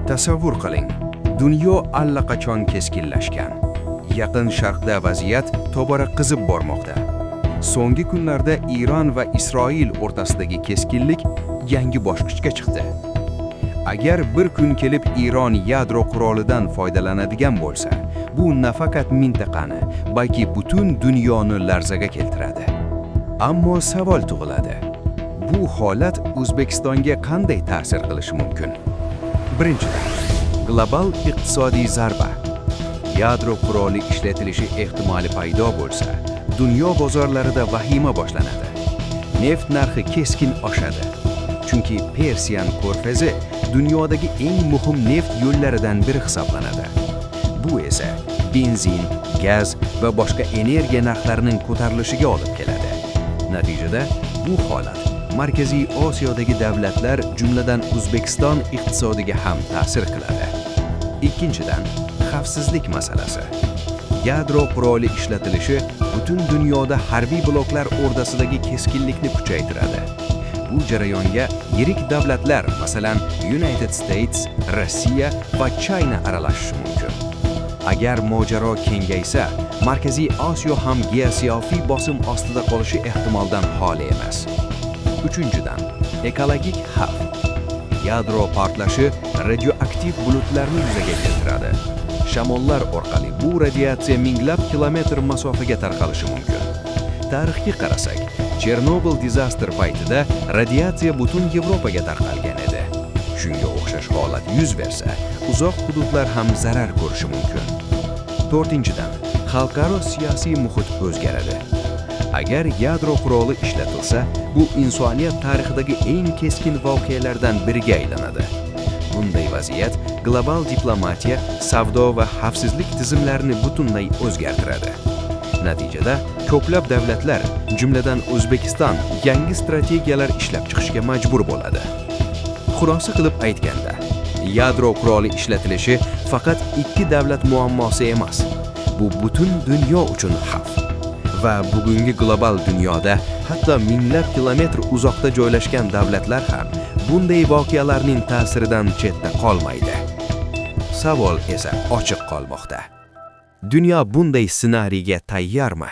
Tasavvur qiling, dunyo allaqachon keskinlashgan. Yaqin Sharqda vaziyat tobora qizib bormoqda. So'nggi kunlarda Eron va Isroil o'rtasidagi keskinlik yangi bosqichga chiqdi. Agar bir kun kelib Eron yadro qurolidan foydalanadigan bo'lsa, bu nafaqat mintaqani, balki butun dunyoni larzaga keltiradi. Ammo savol tug'iladi. Bu holat O'zbekistonga qanday ta'sir qilishi mumkin? Birinchidan, global iqtisodiy zarba. Yadro quroli ishlatilishi ehtimoli paydo bo'lsa, dunyo bozorlarida vahima boshlanadi. Neft narxi keskin oshadi. Chunki Persiyan ko'rfazi dunyodagi eng muhim neft yo'llaridan biri hisoblanadi. Bu esa benzin, gaz va boshqa energiya narxlarining ko'tarilishiga olib keladi. Natijada bu holat Markaziy Osiyodagi davlatlar, jumladan O'zbekiston iqtisodiga ham ta'sir qiladi. Ikkinchidan, xavfsizlik masalasi. Yadro quroli ishlatilishi butun dunyoda harbiy bloklar o'rtasidagi keskinlikni kuchaytiradi. Bu jarayonga yirik davlatlar, masalan, United States, Rossiya va China aralashishi mumkin. Agar mojaro kengaysa, Markaziy Osiyo ham geosiyosiy bosim ostida qolishi ehtimoldan xoli emas. Uchinchidan, ekologik xavf. Yadro portlashi radioaktiv bulutlarni yuzaga keltiradi. Shamollar orqali bu radiatsiya minglab kilometr masofaga tarqalishi mumkin. Tarixga qarasak, Chernobil disaster paytida radiatsiya butun Yevropaga tarqalgan edi. Shunga o'xshash holat yuz bersa, uzoq hududlar ham zarar ko'rishi mumkin. To'rtinchidan, xalqaro siyosiy muhit o'zgaradi. Agar yadro quroli ishlatilsa, bu insoniyat tarixidagi eng keskin voqealardan biriga aylanadi. Bunday vaziyat global diplomatiya, savdo va xavfsizlik tizimlarini butunlay o'zgartiradi. Natijada ko'plab davlatlar, jumladan O'zbekiston, yangi strategiyalar ishlab chiqishga majbur bo'ladi. Xulosa qilib aytganda, yadro quroli ishlatilishi faqat ikki davlat muammosi emas. Bu butun dunyo uchun xavf. Va bugungi global dunyoda hatto minglab kilometr uzoqda joylashgan davlatlar ham bunday voqealarning ta'siridan chetda qolmaydi. Savol esa ochiq qolmoqda. Dunyo bunday ssenariyga tayyormi?